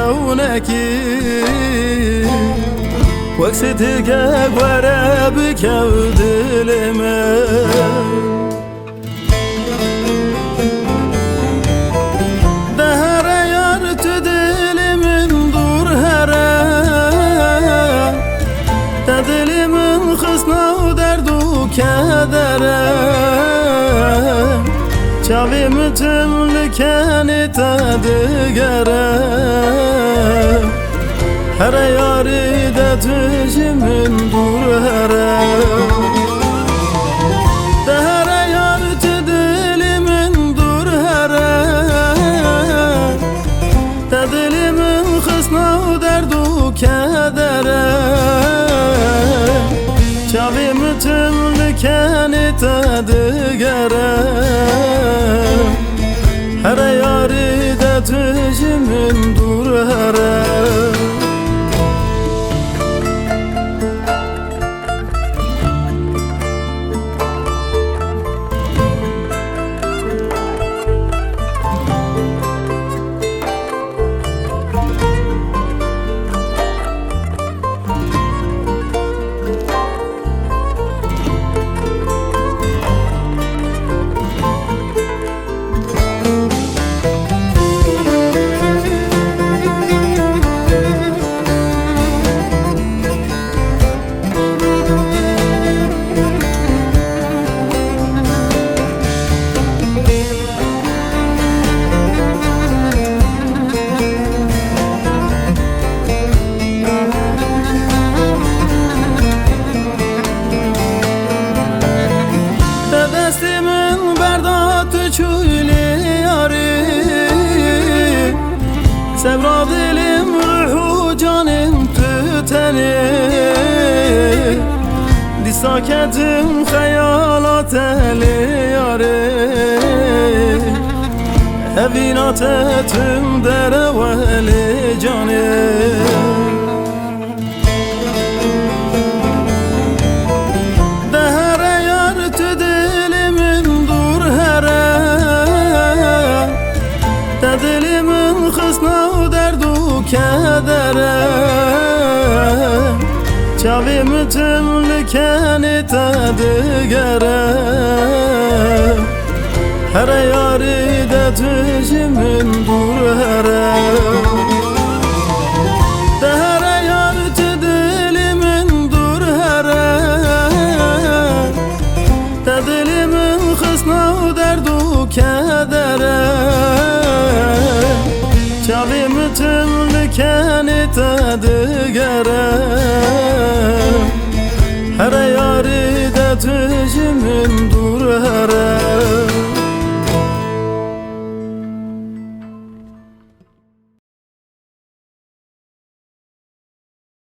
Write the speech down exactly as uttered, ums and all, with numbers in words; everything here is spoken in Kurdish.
Ewnekî wek sitike were bikew dilê min. De here yar tu dilê min dûr here. Te dilê min xist nav derd û kedere. Çavê min tim li kenê te digere. Here yarî de tu ji min dûr here. De here yar tu dilê min dûr here. Te dilê min xist nav derd û kedere. Çavê min tim li kenê te digere. Here yarî de tu ji min dûr here. Te destê min berda tu çûyî lê yarî. Sebra dilê min, ruh û canê min tu tenê. Dîsa ketim xeyala te lê yarê. Evîna te tim derew e lê canê. De here yar tu dilê min dûr here. Te dilê min xist nav derd û kedere. Çavê min tim li kenê te digere. Here yarî de tu ji min dûr here. De here yar tu dilê min dûr here. Te dilê min xist nav derd û kedere. Çavê min tim li kenê te digere. Here yarî de tu ji min dûr here.